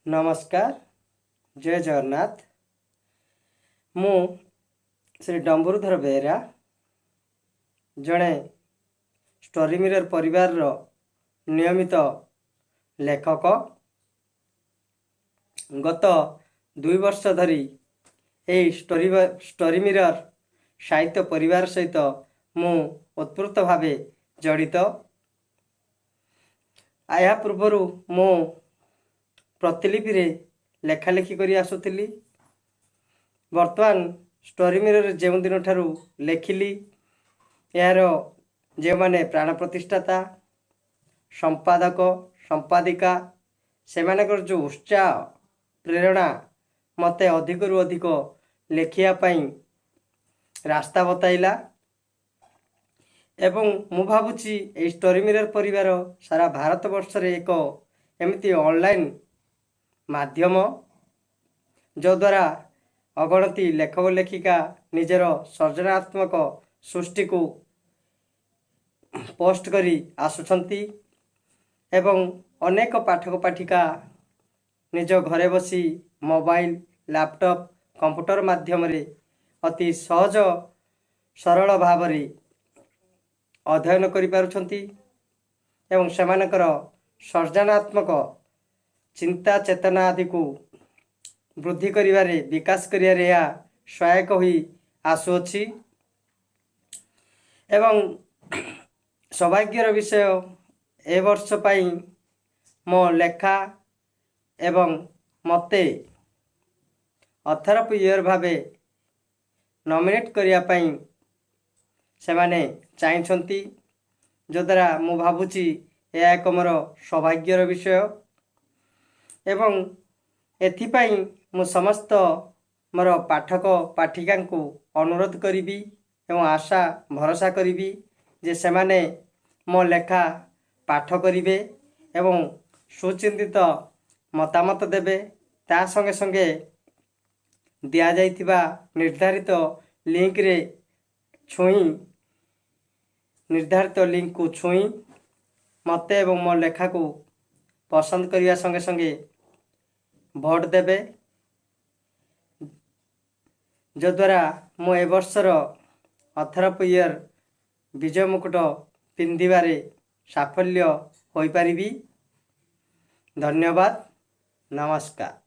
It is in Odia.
ନମସ୍କାର, ଜୟ ଜଗନ୍ନାଥ। ମୁଁ ଶ୍ରୀ ଡମ୍ବୁରୁଧର ବେହେରା, ଜଣେ ଷ୍ଟୋରି ମିରର ପରିବାରର ନିୟମିତ ଲେଖକ। ଗତ 2 ବର୍ଷ ଧରି ଏହି ଷ୍ଟୋରି ଷ୍ଟୋରି ମିରର ସାହିତ୍ୟ ପରିବାର ସହିତ ମୁଁ ଓତପ୍ରୋତ ଭାବେ ଜଡ଼ିତ। ଏହା ପୂର୍ବରୁ ମୁଁ ପ୍ରତିଲିପିରେ ଲେଖାଲେଖି କରି ଆସୁଥିଲି। ବର୍ତ୍ତମାନ ଷ୍ଟୋରି ମିରରରେ ଯେଉଁ ଦିନଠାରୁ ଲେଖିଲି, ଏହାର ଯେଉଁମାନେ ପ୍ରାଣ ପ୍ରତିଷ୍ଠାତା, ସମ୍ପାଦକ, ସମ୍ପାଦିକା, ସେମାନଙ୍କର ଯେଉଁ ଉତ୍ସାହ, ପ୍ରେରଣା ମୋତେ ଅଧିକରୁ ଅଧିକ ଲେଖିବା ପାଇଁ ରାସ୍ତା ବତାଇଲା ଏବଂ ମୁଁ ଭାବୁଛି, ଏହି ଷ୍ଟୋରି ମିରର ପରିବାର ସାରା ଭାରତ ବର୍ଷରେ ଏକ ଏମିତି ଅନଲାଇନ୍ ମାଧ୍ୟମ, ଯଦ୍ୱାରା ଅଗଣତି ଲେଖକ ଲେଖିକା ନିଜର ସର୍ଜନାତ୍ମକ ସୃଷ୍ଟିକୁ ପୋଷ୍ଟ କରି ଆସୁଛନ୍ତି ଏବଂ ଅନେକ ପାଠକ ପାଠିକା ନିଜ ଘରେ ବସି ମୋବାଇଲ, ଲ୍ୟାପଟପ୍, କମ୍ପ୍ୟୁଟର ମାଧ୍ୟମରେ ଅତି ସହଜ ସରଳ ଭାବରେ ଅଧ୍ୟୟନ କରିପାରୁଛନ୍ତି ଏବଂ ସେମାନଙ୍କର ସର୍ଜନାତ୍ମକ ଚିନ୍ତା ଚେତନା ଆଦିକୁ ବୃଦ୍ଧି କରିବାରେ, ବିକାଶ କରିବାରେ ଏହା ସହାୟକ ହୋଇ ଆସୁଅଛି। ଏବଂ ସୌଭାଗ୍ୟର ବିଷୟ, ଏ ବର୍ଷ ପାଇଁ ମୋ ଲେଖା ଏବଂ ମୋତେ ଅଥର ଅଫ୍ ଇୟର୍ ଭାବେ ନମିନେଟ୍ କରିବା ପାଇଁ ସେମାନେ ଚାହିଁଛନ୍ତି, ଯଦ୍ୱାରା ମୁଁ ଭାବୁଛି ଏହା ଏକ ମୋର ସୌଭାଗ୍ୟର ବିଷୟ। ଏବଂ ଏଥିପାଇଁ ମୁଁ ସମସ୍ତ ମୋର ପାଠକ ପାଠିକାଙ୍କୁ ଅନୁରୋଧ କରିବି ଏବଂ ଆଶା ଭରସା କରିବି ଯେ ସେମାନେ ମୋ ଲେଖା ପାଠ କରିବେ ଏବଂ ସୁଚିନ୍ତିତ ମତାମତ ଦେବେ। ତା ସଙ୍ଗେ ସଙ୍ଗେ ଦିଆଯାଇଥିବା ନିର୍ଦ୍ଧାରିତ ଲିଙ୍କରେ ଛୁଇଁ, ନିର୍ଦ୍ଧାରିତ ଲିଙ୍କକୁ ଛୁଇଁ ମୋତେ ଏବଂ ମୋ ଲେଖାକୁ ପସନ୍ଦ କରିବା ସଙ୍ଗେ ସଙ୍ଗେ ଭୋଟ ଦେବେ, ଯଦ୍ୱାରା ମୁଁ ଏ ବର୍ଷର ଅଥର ଅଫ୍ ଇୟର୍ ବିଜୟ ମୁକୁଟ ପିନ୍ଧିବାରେ ସାଫଲ୍ୟ ହୋଇପାରିବି। ଧନ୍ୟବାଦ, ନମସ୍କାର।